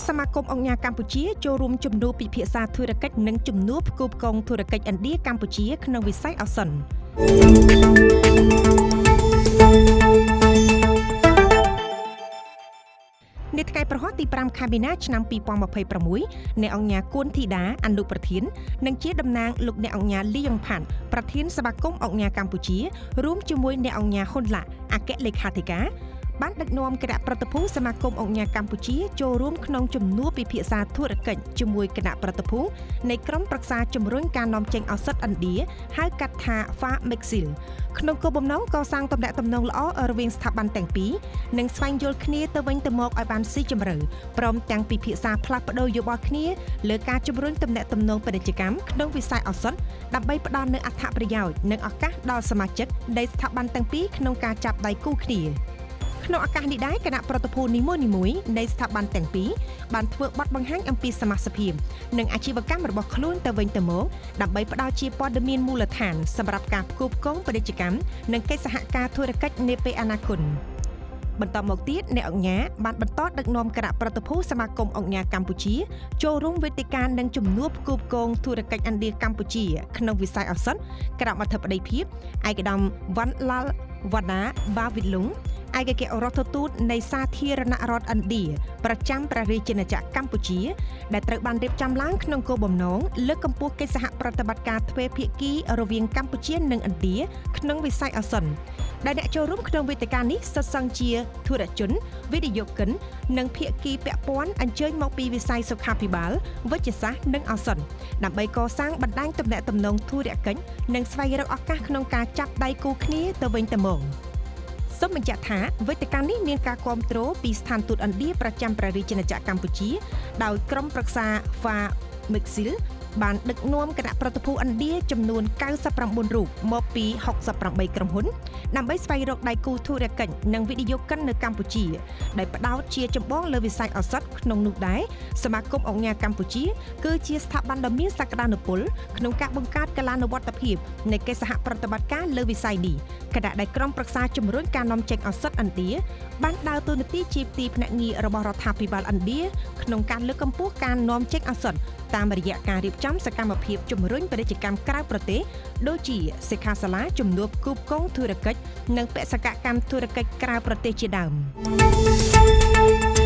សមាគមអង្គការកម្ពុជាចូលរួមជំនួបពិភាក្សាធុរកិច្ចនិងជំនួបផ្គូផ្គងធុរកិច្ចឥណ្ឌាកម្ពុជាក្នុងវិស័យឱសថ នៅថ្ងៃប្រហ័សទី5ខែមីនាឆ្នាំ2026អ្នកអង្គការគួនធីតាអនុប្រធាននិងជាតំណាងលោកអ្នកអង្គការលីយ៉ុងផាន់ប្រធានសមាគមអង្គការកម្ពុជារួមជាមួយអ្នកអង្គការហ៊ុនឡាក់អគ្គលេខាធិការបានដឹកនាំគណៈប្រតិភូសមាគមអង្គការកម្ពុជាចូលរួមក្នុងជំនួបពិភាក្សាធុរកិច្ចជាមួយគណៈប្រតិភូនៃក្រុមប្រឹក្សាជំរុញការនាំចេញឱសថឥណ្ឌាហៅកាត់ថា Pharmexcil ក្នុងគោលបំណងកសាងទំនាក់ទំនងល្អរវាងស្ថាប័នទាំងពីរនិងស្វែងយល់គ្នាទៅវិញទៅមកឲ្យបានស៊ីជម្រៅព្រមទាំងពិភាក្សាផ្លាស់ប្ដូរយោបល់គ្នាលើការជំរុញទំនាក់ទំនងពាណិជ្ជកម្មក្នុងវិស័យឱសថដើម្បីផ្ដល់នូវអត្ថប្រយោជន៍និងឱកាសដល់សមាជិកនៃស្ថាប័នទាំងពីរក្នុងការចាប់ដៃគូគ្នាក្នុងឱកាសនេះដែរគណៈប្រតិភូនីមួយៗនៃស្ថាប័នទាំងពីរបានធ្វើបទបង្ហាញអំពីសមាសភាពនិងអាជីវកម្មរបស់ខ្លួនទៅវិញទៅមកដើម្បីផ្ដល់ជាព័ត៌មានមូលដ្ឋានសម្រាប់ការផ្គូផ្គងពាណិជ្ជកម្មនិងកិច្ចសហការធុរកិច្ចនាពេលអនាគតបន្តមកទៀតអ្នកអង្គការបានបន្តដឹកនាំគណៈប្រតិភូសមាគមអង្គការកម្ពុជាចូលរួមវេទិកានិងជំនួបផ្គូផ្គងធុរកិច្ចឥណ្ឌាកម្ពុជាក្នុងវិស័យឱសថក្រោមអធិបតីភាពឯកឧត្តមវ៉ាន់ឡាល់វ៉ាណាបាវិតលុងឯកអគ្គរដ្ឋទូតនៃសាធារណរដ្ឋឥណ្ឌាប្រចាំព្រះរាជាណាចក្រកម្ពុជាដែលត្រូវបានរៀបចំឡើងក្នុងគោលបំណងលើកកម្ពស់កិច្ចសហប្រតិបត្តិការទ្វេភាគីរវាងកម្ពុជានិងឥណ្ឌាក្នុងវិស័យឱសថដែលអ្នកចូលរួមក្នុងវេទិកានេះសុទ្ធសឹងជាធុរជនវិនិយោគិននិងភាគីពាក់ព័ន្ធអញ្ជើញមកពីវិស័យសុខាភិបាលវិទ្យាសាស្ត្រនិងឱសថដើម្បីកសាងបណ្ដាញទំនាក់ទំនងធុរកិច្ចនិងស្វែងរកឱកាសក្នុងការចាប់ដៃគូគ្នាទៅវិញទៅមកសូមបញ្ជាក់ថាវេទិកានេះមានការគាំទ្រពីស្ថានទូតឥណ្ឌាប្រចាំព្រះរាជាណាចក្រកម្ពុជាដោយក្រុមប្រឹក្សា Pharmexcil បានដឹកនាំគណៈប្រតិភូឥណ្ឌាចំនួន99រូបមកពី68ក្រុមហ៊ុនដើម្បីស្វែងរកដៃគូធុរកិច្ចនិងវិនិយោគិននៅកម្ពុជាដែលផ្ដោតជាចម្បងលើវិស័យឱសថក្នុងនោះដែរសមាគមអង្គការកម្ពុជាគឺជាស្ថាប័នដ៏មានសក្តានុពលក្នុងការបង្កើតកាលានុវត្តភាពនៃកិច្ចសហប្រតិបត្តិការលើវិស័យនេះខណៈដែលក្រុមប្រឹក្សាជំរុញការនាំចេញឱសថឥណ្ឌាបានដើរតួនាទីជាទីភ្នាក់ងាររបស់រដ្ឋាភិបាលឥណ្ឌាក្នុងការលើកកម្ពស់ការនាំចេញឱសថតាមរយៈការរៀបចំសកម្មភាពជំរុញពាណិជ្ជកម្មក្រៅប្រទេសដូចជាសិក្ខាសាលាជំនួបផ្គូផ្គងធុរកិច្ចនិងបេសកកម្មធុរកិច្ចក្រៅប្រទេសជាដើម។